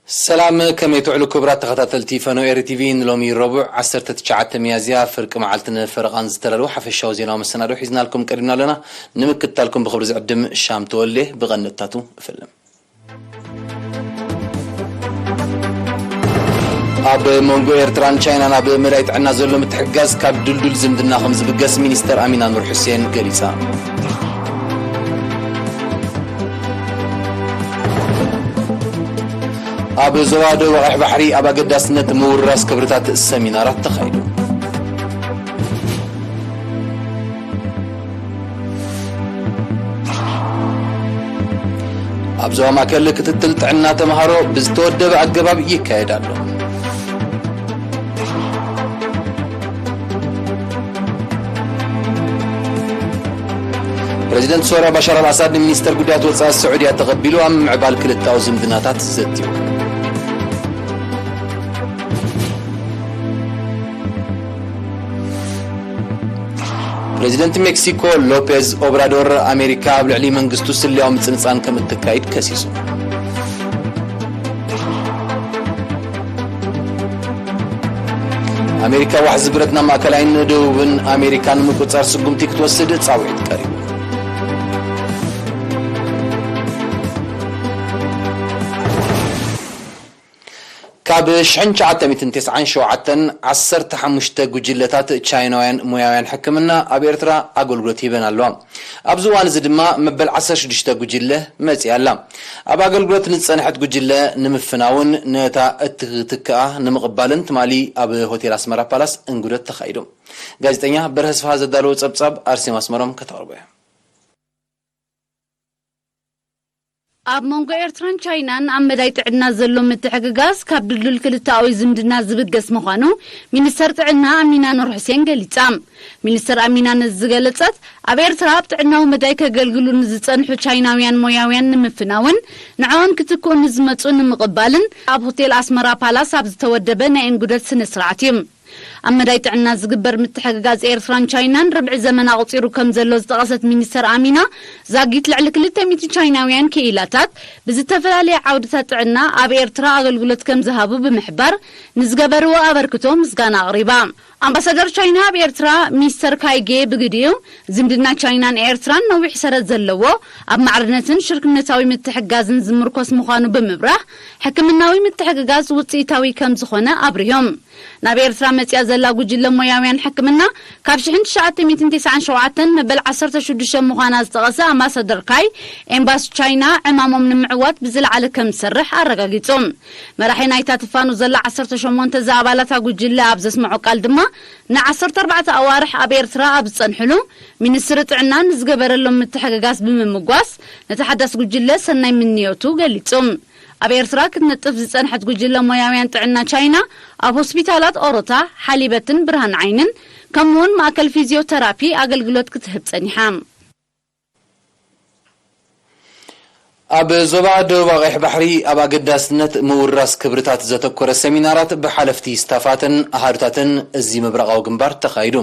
ሰላም፣ ከመይ ትውዕሉ ክቡራት ተኸታተልቲ ፈኖ ኤሪ ቲቪ? ንሎሚ ረቡዕ ዓሰርተ ትሽዓተ ሚያዝያ ፍርቂ መዓልትን ፈረቓን ዝተዳለዉ ሓፈሻዊ ዜናዊ መሰናዶ ሒዝናልኩም ቀሪብና ኣለና። ንምክትታልኩም ብኽብሪ ዝዕድም ሻም ተወልዴ። ብቐንድታቱ እፍልም። ኣብ መንጎ ኤርትራን ቻይናን ኣብ መዳይ ጥዕና ዘሎ ምትሕግጋዝ ካብ ድልዱል ዝምድና ከም ዝብገስ ሚኒስተር ኣሚና ኑር ሑሴን ገሊጻ። ኣብ ዞባ ደቡብ ኣቕሕ ባሕሪ ኣብ ኣገዳስነት ምውርራስ ክብርታት ሰሚናራት ተኻይዱ። ኣብ ዞባ ማእከል ክትትል ጥዕና ተምሃሮ ብዝተወደበ ኣገባብ ይካየድ ኣሎ። ፕረዚደንት ሶርያ ባሻር ኣልኣሳድ ንሚኒስተር ጉዳያት ወጻኢ ስዑድያ ተቐቢሉ ኣብ ምምዕባል ክልተኣዊ ዝምድናታት ዘትዩ። ፕረዚደንት ሜክሲኮ ሎፔዝ ኦብራዶር ኣሜሪካ ኣብ ልዕሊ መንግስቱ ስለያዊ ምጽንጻን ከም እትካይድ ከሲሱ። ኣሜሪካ ዋሕዚ ብረት ናብ ማእከላይን ደቡብን ኣሜሪካ ንምቁጽጻር ስጉምቲ ክትወስድ ጻውዒት ቀሪቡ። ካብ ሽሕን ትሽዓተ ሚእትን ተስዓን ሸውዓተን ዓሰርተ ሓሙሽተ ጉጅለታት ቻይናውያን ሞያውያን ሕክምና ኣብ ኤርትራ ኣገልግሎት ሂበን ኣለዋ። ኣብዚ እዋን እዚ ድማ መበል ዓሰርተ ሽዱሽተ ጉጅለ መጺኣ ኣላ። ኣብ ኣገልግሎት ንዝጸንሐት ጉጅለ ንምፍናውን ነታ እትትክኣ ንምቕባልን ትማሊ ኣብ ሆቴል ኣስመራ ፓላስ እንግዶት ተኻይዱ። ጋዜጠኛ በርሀ ስፍሃ ዘዳለዎ ጸብጻብ ኣርሴማ ኣስመሮም ከተቕርቦ እያ። ኣብ መንጎ ኤርትራን ቻይናን ኣብ መዳይ ጥዕና ዘሎ ምትሕግጋዝ ካብ ድልዱል ክልተኣዊ ዝምድና ዝብገስ ምዃኑ ሚኒስተር ጥዕና ኣሚና ኑር ሑሴን ገሊጻ። ሚኒስተር ኣሚና ነዚ ዝገለጸት ኣብ ኤርትራ ኣብ ጥዕናዊ መዳይ ከገልግሉ ንዝጸንሑ ቻይናውያን ሞያውያን ንምፍናውን ንዕኦም ክትክኡ ንዝመጹ ንምቕባልን ኣብ ሆቴል ኣስመራ ፓላስ ኣብ ዝተወደበ ናይ እንግዶት ስነ ስርዓት እዩ። ኣብ መዳይ ጥዕና ዝግበር ምትሕግጋዝ ኤርትራን ቻይናን ርብዒ ዘመን ኣቑጺሩ ከም ዘሎ ዝጠቐሰት ሚኒስተር ኣሚና ዛጊት ልዕሊ ክልተ ሚእቲ ቻይናውያን ክኢላታት ብዝተፈላለየ ዓውድታት ጥዕና ኣብ ኤርትራ ኣገልግሎት ከም ዝሃቡ ብምሕባር ንዝገበርዎ ኣበርክቶ ምስጋና ኣቕሪባ። ኣምባሳደር ቻይና ኣብ ኤርትራ ሚስተር ካይጌ ብግዲኡ ዝምድና ቻይናን ኤርትራን ነዊሕ ሰረት ዘለዎ ኣብ ማዕርነትን ሽርክነታዊ ምትሕጋዝን ዝምርኮስ ምዃኑ ብምብራህ ሕክምናዊ ምትሕግጋዝ ውጽኢታዊ ከም ዝኾነ ኣብሪሆም። ናብ ኤርትራ መጺኣ ዘላ ጉጅለ ሞያውያን ሕክምና ካብ ሽሕን ትሽዓተ ሚእትን ተስዓን ሸውዓተን መበል ዓሰርተ ሽዱሽተ ምዃና ዝጠቐሰ ኣምባሳደር ካይ፣ ኤምባሲ ቻይና ዕማሞም ንምዕዋት ብዝለዓለ ከም ዝሰርሕ ኣረጋጊጹ። መራሒ ናይታ ትፋኑ ዘላ ዓሰርተ ሸሞንተ ዝኣባላታ ጉጅለ ኣብ ዘስምዖ ቃል ድማ ንዓሰርተ ኣርባዕተ ኣዋርሕ ኣብ ኤርትራ ኣብ ዝጸንሕሉ ሚኒስትሪ ጥዕና ንዝገበረሎም ምትሕግጋዝ ብምምጓስ ነቲ ሓዳስ ጉጅለ ሰናይ ምንዮቱ ገሊጹ። ኣብ ኤርትራ ክትነጥፍ ዝጸንሐት ጉጅለ ሞያውያን ጥዕና ቻይና ኣብ ሆስፒታላት ኦሮታ፣ ሓሊበትን ብርሃን ዓይንን ከምኡውን ማእከል ፊዚዮተራፒ ኣገልግሎት ክትህብ ጸኒሓ። ኣብ ዞባ ደቡብ ኣቕሕ ባሕሪ ኣብ ኣገዳስነት ምውራስ ክብርታት ዘተኮረ ሰሚናራት ብሓለፍቲ ስታፋትን ኣሃዱታትን እዚ ምብራቓዊ ግንባር ተኻይዱ።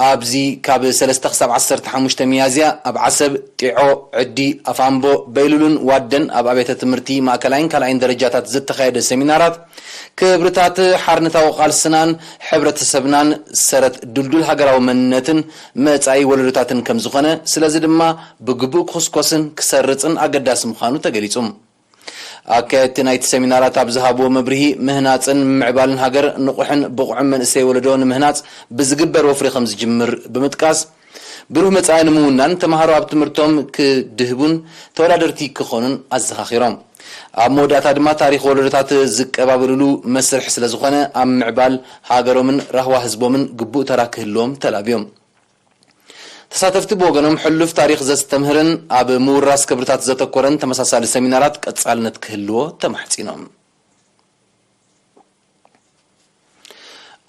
ኣብዚ ካብ ሰለስተ ክሳብ ዓሰርተ ሓሙሽተ ሚያዝያ ኣብ ዓሰብ፣ ጢዖ፣ ዕዲ፣ ኣፋምቦ፣ በይሉሉን ዋደን ኣብ ኣብያተ ትምህርቲ ማእከላይን ካልኣይን ደረጃታት ዝተኻየደ ሰሚናራት ክብርታት ሓርነታዊ ቃልስናን ሕብረተሰብናን ሰረት ድልዱል ሃገራዊ መንነትን መጻኢ ወለዶታትን ከም ዝኾነ፣ ስለዚ ድማ ብግቡእ ክኹስኮስን ክሰርጽን ኣገዳሲ ምዃኑ ተገሊጹ። ኣካየድቲ ናይቲ ሰሚናራት ኣብ ዝሃብዎ መብርሂ፣ ምህናጽን ምምዕባልን ሃገር ንቑሕን ብቑዕን መንእሰይ ወለዶ ንምህናጽ ብዝግበር ወፍሪ ከም ዝጅምር ብምጥቃስ፣ ብሩህ መጻኢ ንምውናን ተማሃሮ ኣብ ትምህርቶም ክድህቡን ተወዳደርቲ ክኾኑን ኣዘኻኺሮም። ኣብ መወዳእታ ድማ ታሪኽ ወለዶታት ዝቀባበልሉ መስርሕ ስለ ዝኾነ፣ ኣብ ምዕባል ሃገሮምን ራህዋ ህዝቦምን ግቡእ ተራ ክህልዎም ተላብዮም። ተሳተፍቲ ብወገኖም፣ ሕሉፍ ታሪኽ ዘስተምህርን ኣብ ምውራስ ክብርታት ዘተኮረን ተመሳሳሊ ሰሚናራት ቀጻልነት ክህልዎ ተማሕጺኖም።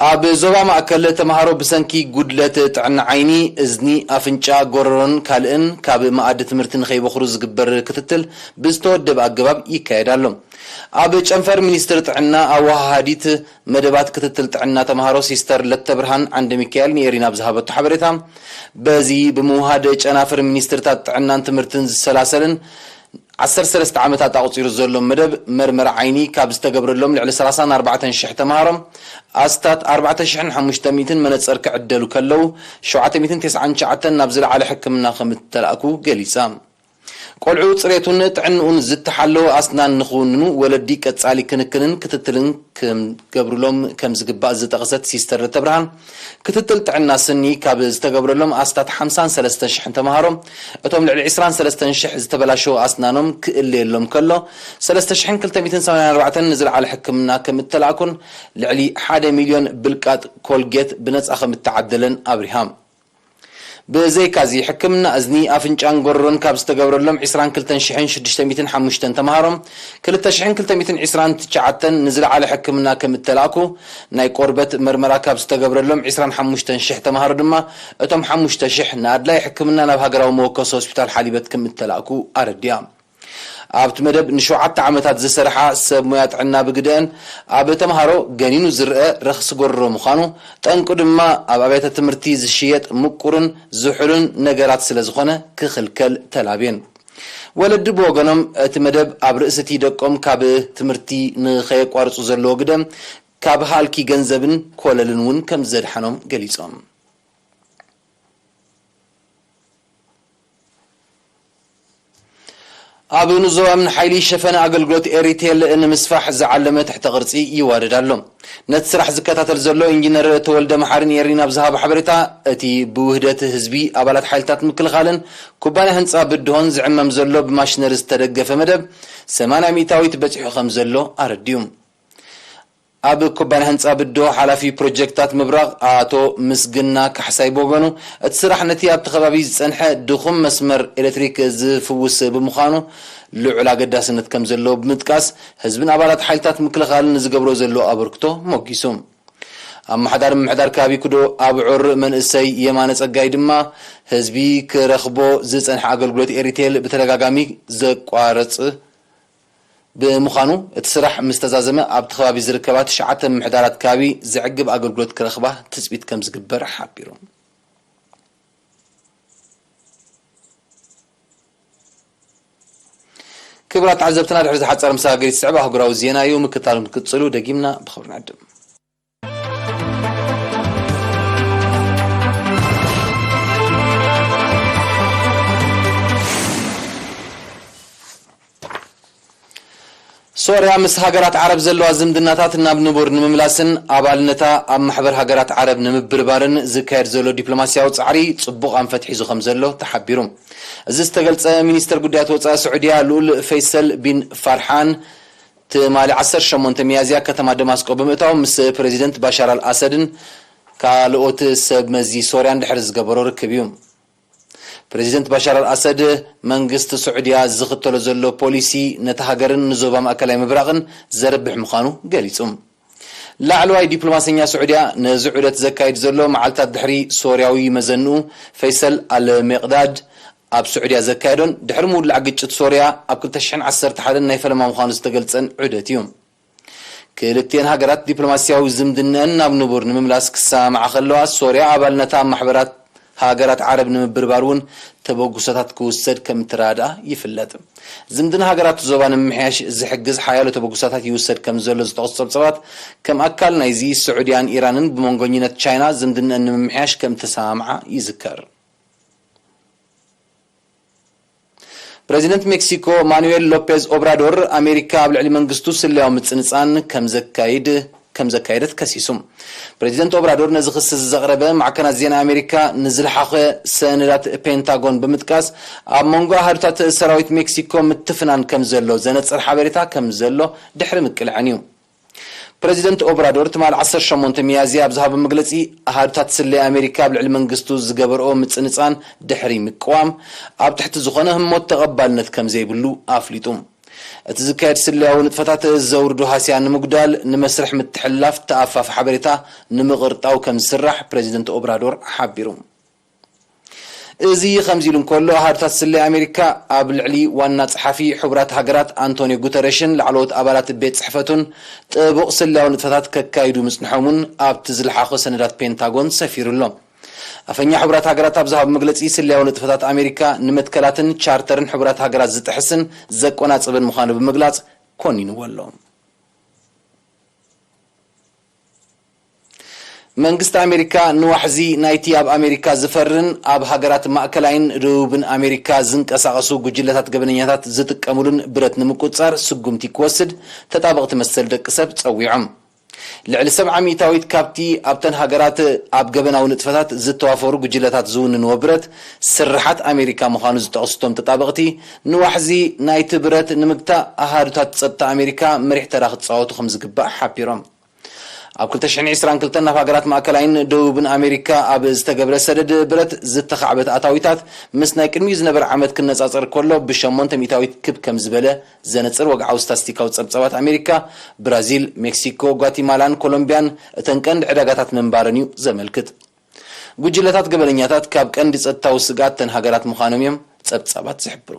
ኣብ ዞባ ማእከል፣ ተምሃሮ ብሰንኪ ጉድለት ጥዕና ዓይኒ፣ እዝኒ፣ ኣፍንጫ፣ ጎረሮን ካልእን ካብ መኣዲ ትምህርቲ ንኸይበኽሩ ዝግበር ክትትል ብዝተወደበ ኣገባብ ይካየድ ኣሎ። ኣብ ጨንፈር ሚኒስትሪ ጥዕና ኣወሃሃዲት መደባት ክትትል ጥዕና ተምሃሮ ሲስተር ለተብርሃን ዓንደ ሚካኤል ንኤሪና ኣብ ዝሃበቶ ሓበሬታ፣ በዚ ብምውሃድ ጨናፍር ሚኒስትርታት ጥዕናን ትምህርትን ዝሰላሰልን ዓሰርተ ሰለስተ ዓመታት ኣቑጺሩ ዘሎ መደብ መርመራ ዓይኒ ካብ ዝተገብረሎም ልዕሊ ሰላሳን ኣርባዕተን ሽሕ ተምሃሮ ኣስታት ኣርባዕተ ሽሕን ሓሙሽተ ሚእትን መነጸር ክዕደሉ ከለዉ፣ ሸውዓተ ሚእትን ተስዓን ትሽዓተን ናብ ዝለዓለ ሕክምና ከም እተላእኩ ገሊጻ። ቆልዑ ጽሬቱን ጥዕንኡን ዝተሓለወ ኣስናን ንኽውንኑ ወለዲ ቀጻሊ ክንክንን ክትትልን ክገብሩሎም ከም ዝግባእ ዝጠቕሰት ሲስተር ተብርሃን፣ ክትትል ጥዕና ስኒ ካብ ዝተገብረሎም ኣስታት ሓምሳን ሰለስተን ሽሕን ተምሃሮ፣ እቶም ልዕሊ ዕስራን ሰለስተን ሽሕ ዝተበላሸዉ ኣስናኖም ክእለየሎም ከሎ፣ ሰለስተ ሽሕን ክልተ ሚእትን ሰማንያን ኣርባዕተን ንዝለዓለ ሕክምና ከም እተላእኩን ልዕሊ ሓደ ሚልዮን ብልቃጥ ኮልጌት ብነጻ ከም እተዓደለን ኣብሪሃ። ብዘይካዚ፣ ሕክምና እዝኒ፣ ኣፍንጫን ጎረሮን ካብ ዝተገብረሎም ዕስራን ክልተን ሽሕን ሽዱሽተ ሚእትን ሓሙሽተን ተምሃሮ፣ ክልተ ሽሕን ክልተ ሚእትን ዕስራን ትሽዓተን ንዝለዓለ ሕክምና ከም እተላእኩ፣ ናይ ቆርበት መርመራ ካብ ዝተገብረሎም ዕስራን ሓሙሽተን ሽሕ ተምሃሮ ድማ፣ እቶም ሓሙሽተ ሽሕ ንኣድላይ ሕክምና ናብ ሃገራዊ መወከሲ ሆስፒታል ሓሊበት ከም እተላእኩ ኣረዲኣ። ኣብቲ መደብ ንሸውዓተ ዓመታት ዝሰርሓ ሰብ ሞያ ጥዕና ብግደአን፣ ኣብ ተምሃሮ ገኒኑ ዝረአ ረኽሲ ጎረሮ ምዃኑ፣ ጠንቁ ድማ ኣብ ኣብያተ ትምህርቲ ዝሽየጥ ምቁርን ዝሑልን ነገራት ስለ ዝኾነ ክኽልከል ተላብየን። ወለዲ ብወገኖም፣ እቲ መደብ ኣብ ርእሲ እቲ ደቆም ካብ ትምህርቲ ንኸየቋርጹ ዘለዎ ግደ ካብ ሃልኪ ገንዘብን ኮለልን እውን ከም ዘድሓኖም ገሊጾም። ኣብ ንዞባም ንሓይሊ ሸፈነ ኣገልግሎት ኤሪቴል ንምስፋሕ ዝዓለመ ትሕተ ቅርጺ ይዋደድ ኣሎ። ነቲ ስራሕ ዝከታተል ዘሎ ኢንጂነር ተወልደ መሓሪ ንኤሪ ናብ ዝሃቦ ሓበሬታ፣ እቲ ብውህደት ህዝቢ፣ ኣባላት ሓይልታት ምክልኻልን ኩባንያ ህንጻ ብድሆን ዝዕመም ዘሎ ብማሽነሪ ዝተደገፈ መደብ ሰማንያ ሚእታዊት በጺሑ ከም ዘሎ ኣረዲኡ። ኣብ ኩባንያ ህንጻ ብድሆ ሓላፊ ፕሮጀክታት ምብራቕ ኣቶ ምስግና ካሕሳይ ብወገኑ፣ እቲ ስራሕ ነቲ ኣብቲ ከባቢ ዝጸንሐ ድኹም መስመር ኤሌክትሪክ ዝፍውስ ብምዃኑ፣ ልዑል ኣገዳስነት ከም ዘለዎ ብምጥቃስ፣ ህዝብን ኣባላት ሓይልታት ምክልኻልን ንዝገብሮ ዘሎ ኣበርክቶ ሞጊሱ። ኣመሓዳሪ ምምሕዳር ከባቢ ኩዶ ኣብዑር መንእሰይ የማነ ጸጋይ ድማ፣ ህዝቢ ክረኽቦ ዝጸንሐ ኣገልግሎት ኤሪቴል ብተደጋጋሚ ዘቋርጽ ብምዃኑ፣ እቲ ስራሕ ምስ ተዛዘመ፣ ኣብቲ ከባቢ ዝርከባ ትሽዓተ ምምሕዳራት ከባቢ ዘዕግብ ኣገልግሎት ክረኽባ ትጽቢት ከም ዝግበር ሓቢሩ። ክቡራት ተዓዘብትና፣ ድሕሪ ዝሓጸረ መሰጋገሪት ዝስዕብ ኣህጉራዊ ዜና እዩ። ምክታል ክትቅጽሉ ደጊምና ብኽብሪ ንዕድም። ሶርያ ምስ ሃገራት ዓረብ ዘለዋ ዝምድናታት ናብ ንቡር ንምምላስን ኣባልነታ ኣብ ማሕበር ሃገራት ዓረብ ንምብርባርን ዝካየድ ዘሎ ዲፕሎማስያዊ ጻዕሪ ጽቡቕ ኣንፈት ሒዙ ከም ዘሎ ተሓቢሩ። እዚ ዝተገልጸ፣ ሚኒስተር ጉዳያት ወጻኢ ስዑድያ ልኡል ፈይሰል ቢን ፋርሓን ትማሊ ዓሰርተ ሸሞንተ ሚያዝያ ከተማ ደማስቆ ብምእታው ምስ ፕረዚደንት ባሻር ኣል ኣሰድን ካልኦት ሰብ መዚ ሶርያን ድሕሪ ዝገበሮ ርክብ እዩ። ፕረዚደንት ባሻር ኣል ኣሰድ መንግስቲ ስዑድያ ዝኽተሎ ዘሎ ፖሊሲ ነቲ ሃገርን ንዞባ ማእከላይ ምብራቕን ዘርብሕ ምዃኑ ገሊጹ። ላዕለዋይ ዲፕሎማሰኛ ስዑድያ ነዚ ዑደት ዘካይድ ዘሎ መዓልታት ድሕሪ ሶርያዊ መዘንኡ ፈይሰል ኣል ሜቅዳድ ኣብ ስዑድያ ዘካየዶን ድሕሪ ምውላዕ ግጭት ሶርያ ኣብ ክልተ ሽሕን ዓሰርተ ሓደን ናይ ፈለማ ምዃኑ ዝተገልጸን ዑደት እዩ። ክልቲኤን ሃገራት ዲፕሎማስያዊ ዝምድነአን ናብ ንቡር ንምምላስ ክሰማማዓ ከለዋ፣ ሶርያ ኣባልነታ ኣብ ማሕበራት ሃገራት ዓረብ ንምብርባር እውን ተበግሶታት ክውሰድ ከም እትረዳኣ ይፍለጥ። ዝምድና ሃገራት ዞባ ንምምሕያሽ ዝሕግዝ ሓያሎ ተበግሶታት ይውሰድ ከም ዘሎ ዝጠቕሱ ጸብጻባት፣ ከም ኣካል ናይዚ፣ ስዑድያን ኢራንን ብመንጎኝነት ቻይና ዝምድነአን ንምምሕያሽ ከም እተሰማምዓ ይዝከር። ፕረዚደንት ሜክሲኮ ማኑኤል ሎፔዝ ኦብራዶር፣ ኣሜሪካ ኣብ ልዕሊ መንግስቱ ስለያዊ ምጽንጻን ከም ዘካይድ ከም ዘካየደት ከሲሱ። ፕረዚደንት ኦብራዶር ነዚ ክሲ ዘቕረበ፣ ማዕከናት ዜና ኣሜሪካ ንዝለሓኸ ሰነዳት ፔንታጎን ብምጥቃስ፣ ኣብ መንጎ ኣሃዱታት ሰራዊት ሜክሲኮ ምትፍናን ከም ዘሎ ዘነጽር ሓበሬታ ከም ዘሎ ድሕሪ ምቅልዐን እዩ። ፕረዚደንት ኦብራዶር ትማሊ ዓሰርተ ሸሞንተ ሚያዝያ ኣብ ዝሃቦ መግለጺ፣ ኣሃዱታት ስለያ ኣሜሪካ ኣብ ልዕሊ መንግስቱ ዝገበርኦ ምጽንጻን ድሕሪ ምቅዋም፣ ኣብ ትሕቲ ዝኾነ ህሞት ተቐባልነት ከም ዘይብሉ ኣፍሊጡ። እቲ ዝካየድ ስለያዊ ንጥፈታት ዘውርዶ ሃስያ ንምጉዳል፣ ንመስርሕ ምትሕልላፍ ተኣፋፊ ሓበሬታ ንምቕርጣው ከም ዝስራሕ ፕረዚደንት ኦብራዶር ሓቢሩ። እዚ ከምዚ ኢሉ እንከሎ፣ ኣሃዱታት ስለያ ኣሜሪካ ኣብ ልዕሊ ዋና ጸሓፊ ሕቡራት ሃገራት ኣንቶኒዮ ጉተረሽን ላዕለዎት ኣባላት ቤት ጽሕፈቱን ጥቡቕ ስለያዊ ንጥፈታት ከካይዱ ምጽንሖምን ኣብቲ ዝለሓኾ ሰነዳት ፔንታጎን ሰፊሩ ኣሎ። ኣፈኛ ሕቡራት ሃገራት ኣብ ዝሃቦ መግለጺ፣ ስለያዊ ንጥፈታት ኣሜሪካ ንመትከላትን ቻርተርን ሕቡራት ሃገራት ዝጥሕስን ዘቆናጽብን ምዃኑ ብምግላጽ ኮኒንዎ ኣሎ። መንግስቲ ኣሜሪካ ንዋሕዚ ናይቲ ኣብ ኣሜሪካ ዝፈርን ኣብ ሃገራት ማእከላይን ደቡብን ኣሜሪካ ዝንቀሳቐሱ ጉጅለታት ገበነኛታት ዝጥቀሙሉን ብረት ንምቁጽጻር ስጉምቲ ክወስድ ተጣበቕቲ መሰል ደቂ ሰብ ጸዊዖም። ልዕሊ ሰብዓ ሚእታዊት ካብቲ ኣብተን ሃገራት ኣብ ገበናዊ ንጥፈታት ዝተዋፈሩ ጉጅለታት ዝውንንዎ ብረት ስርሓት ኣሜሪካ ምዃኑ ዝጠቕሱ እቶም ተጣበቕቲ፣ ንዋሕዚ ናይቲ ብረት ንምግታእ ኣሃዱታት ጸጥታ ኣሜሪካ መሪሕ ተራ ክጻወቱ ከም ዝግባእ ሓቢሮም። ኣብ ክልተ ሽሕን ዕስራን ክልተን ናብ ሃገራት ማእከላይን ደቡብን ኣሜሪካ ኣብ ዝተገብረ ሰደድ ብረት ዝተኻዕበት ኣታዊታት ምስ ናይ ቅድሚኡ ዝነበረ ዓመት ክነጻጸር ከሎ ብሸሞንተ ሚእታዊት ክብ ከም ዝበለ ዘነጽር ወግዓዊ ስታስቲካዊ ጸብጻባት ኣሜሪካ፣ ብራዚል፣ ሜክሲኮ፣ ጓቲማላን ኮሎምቢያን እተን ቀንዲ ዕዳጋታት ምንባረን እዩ ዘመልክት። ጉጅለታት ገበነኛታት ካብ ቀንዲ ጸጥታዊ ስግኣት እተን ሃገራት ምዃኖም እዮም ጸብጻባት ዝሕብሩ።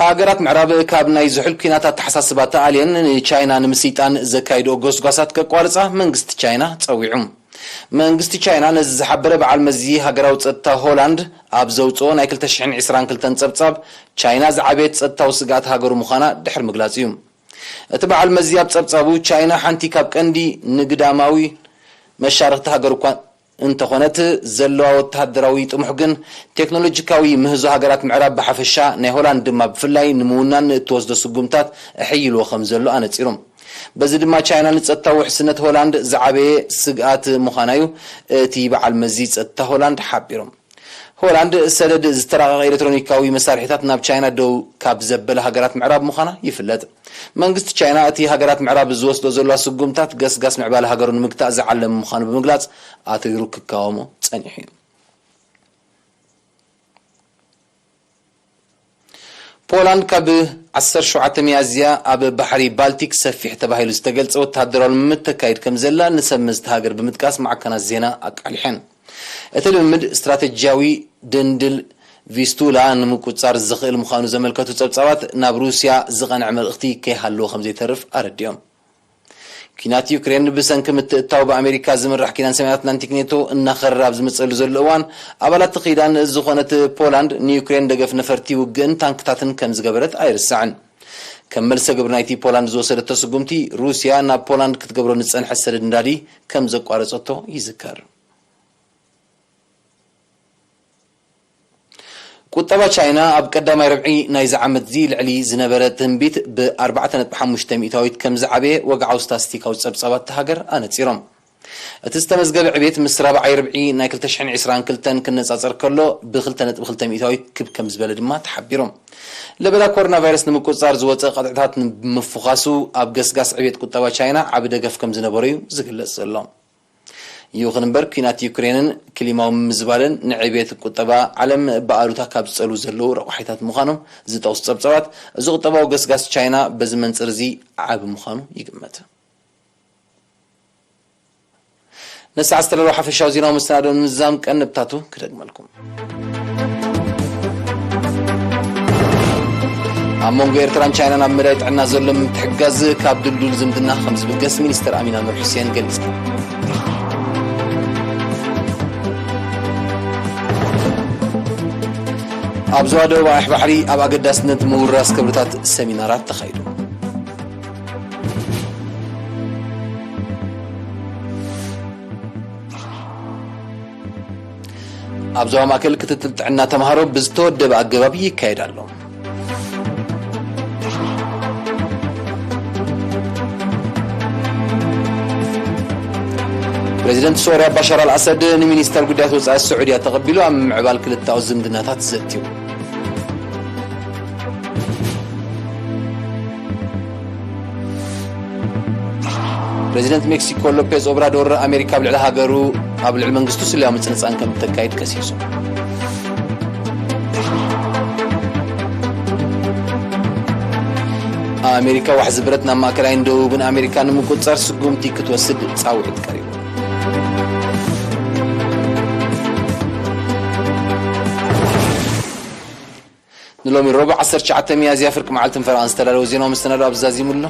ሃገራት ምዕራብ ካብ ናይ ዝሑል ኲናት ኣተሓሳስባ ተኣልየን ንቻይና ንምስይጣን ዘካይድኦ ጎስጓሳት ከቋርጻ መንግስቲ ቻይና ጸዊዑ። መንግስቲ ቻይና ነዚ ዝሓበረ በዓል መዚ ሃገራዊ ጸጥታ ሆላንድ ኣብ ዘውጽኦ ናይ ክልተ ሽሕን ዕስራን ክልተን ጸብጻብ፣ ቻይና ዝዓበየት ጸጥታዊ ስግኣት ሃገሩ ምዃና ድሕሪ ምግላጽ እዩ። እቲ በዓል መዚ ኣብ ጸብጻቡ፣ ቻይና ሓንቲ ካብ ቀንዲ ንግዳማዊ መሻርኽቲ ሃገር እኳ እንተኾነት፣ ዘለዋ ወተሃደራዊ ጥሙሕ ግን ቴክኖሎጂካዊ ምህዞ ሃገራት ምዕራብ ብሓፈሻ፣ ናይ ሆላንድ ድማ ብፍላይ ንምውናን ንእትወስዶ ስጉምታት ኣሐይልዎ ከም ዘሎ ኣነጺሮም። በዚ ድማ ቻይና ንጸጥታዊ ውሕስነት ሆላንድ ዝዓበየ ስግኣት ምዃና'ዩ እቲ በዓል መዚ ጸጥታ ሆላንድ ሓቢሮም። ሆላንድ ሰደድ ዝተራቐቐ ኤሌክትሮኒካዊ መሳርሒታት ናብ ቻይና ደው ካብ ዘበለ ሃገራት ምዕራብ ምዃና ይፍለጥ። መንግስቲ ቻይና እቲ ሃገራት ምዕራብ ዝወስዶ ዘለዋ ስጉምታት ገስጋስ ምዕባለ ሃገሩ ንምግታእ ዝዓለመ ምዃኑ ብምግላጽ ኣትሪሩ ክቃወሞ ጸኒሑ እዩ። ፖላንድ ካብ ዓሰርተ ሸውዓተ ሚያዝያ ኣብ ባሕሪ ባልቲክ ሰፊሕ ተባሂሉ ዝተገልጸ ወተሃደራዊ ልምምድ ተካይድ ከም ዘላ ንሰብ መዝቲ ሃገር ብምጥቃስ ማዕከናት ዜና ኣቃሊሐን። እቲ ልምምድ ስትራተጂያዊ ድንድል ቪስቱላ ንምቁጽጻር ዝኽእል ምዃኑ ዘመልከቱ ጸብጻባት፣ ናብ ሩስያ ዝቐንዐ መልእኽቲ ከይሃለዎ ከም ዘይተርፍ ኣረዲኦም። ኲናት ዩክሬን ብሰንኪ ምትእትታው ብኣሜሪካ ዝምራሕ ኪዳን ሰሜን ኣትላንቲክ ኔቶ እናኸረረ ኣብ ዝመጸሉ ዘሎ እዋን፣ ኣባላት እቲ ኪዳን ዝኾነት ፖላንድ ንዩክሬን ደገፍ ነፈርቲ ውግእን ታንክታትን ከም ዝገበረት ኣይርሳዕን። ከም መልሰ ግብሪ ናይቲ ፖላንድ ዝወሰደቶ ስጉምቲ፣ ሩስያ ናብ ፖላንድ ክትገብሮ ንዝጸንሐት ሰደድ ነዳዲ ከም ዘቋረጸቶ ይዝከር። ቁጠባ ቻይና ኣብ ቀዳማይ ርብዒ ናይዚ ዓመት እዚ ልዕሊ ዝነበረ ትንቢት ብ ኣርባዕተ ነጥቢ ሓሙሽተ ሚእታዊት ከም ዝዓበየ ወግዓዊ ስታስቲካዊ ጸብጻባት እታ ሃገር ኣነጺሮም። እቲ ዝተመዝገበ ዕቤት ምስ ራብዓይ ርብዒ ናይ ክልተ ሽሕን ዕስራን ክልተን ክነጻጸር ከሎ ብ ክልተ ነጥቢ ክልተ ሚእታዊት ክብ ከም ዝበለ ድማ ተሓቢሮም። ለበዳ ኮሮና ቫይረስ ንምቁጽጻር ዝወጸ ቀጥዕታት ብምፍዃሱ ኣብ ገስጋስ ዕቤት ቁጠባ ቻይና ዓቢ ደገፍ ከም ዝነበሮ እዩ ዝግለጽ ዘሎ። ይኹን እምበር፣ ኲናት ዩክሬንን ክሊማዊ ምምዝባልን ንዕብየት ቁጠባ ዓለም ብኣሉታ ካብ ዝጸልዉ ዘለዉ ረቋሒታት ምዃኖም ዝጠቕሱ ጸብጻባት፣ እዚ ቁጠባዊ ገስጋስ ቻይና በዚ መንጽር እዚ ዓቢ ምዃኑ ይግመት። ነዚ ሰዓት ዝተዳለወ ሓፈሻዊ ዜናዊ መሰናድኦ ንምዝዛም ቀንብታቱ ክደግመልኩም። ኣብ መንጎ ኤርትራን ቻይናን ኣብ መዳይ ጥዕና ዘሎ ምትሕግጋዝ ካብ ድልዱል ዝምድና ከም ዝብገስ ሚኒስተር ኣሚና ኑር ሑሴን ገሊጻ። ኣብ ዞባ ደቡብ ኣዋሕሕ ባሕሪ ኣብ ኣገዳስነት ምውራስ ክብርታት ሰሚናራት ተኻይዱ። ኣብ ዞባ ማእከል ክትትል ጥዕና ተምሃሮ ብዝተወደበ ኣገባብ ይካየድ ኣሎ። ፕሬዚደንት ሶርያ ባሻር ኣልኣሰድ ንሚኒስተር ጉዳያት ወጻኢ ስዑድያ ተቐቢሉ ኣብ ምምዕባል ክልተኣዊ ዝምድናታት ዘትዩ። ፕሬዚደንት ሜክሲኮ ሎፔዝ ኦብራዶር ኣሜሪካ ኣብ ልዕሊ ሃገሩ ኣብ ልዕሊ መንግስቱ ስለያዊ ምጽንጻን ከም እተካይድ ከሲሱ። ኣሜሪካ ዋሕዚ ብረት ናብ ማእከላይን ደቡብን ኣሜሪካ ንምቁጽጻር ስጉምቲ ክትወስድ ጻውዒት ቀሪቡ። ንሎሚ ረቡዕ ዓሰርተ ትሽዓተ ሚያዝያ ፍርቂ መዓልቲ ፈረቓን ዝተዳለወ ዜናዊ መሰናዶ ኣብዚ ዛዚሙ ኣሎ።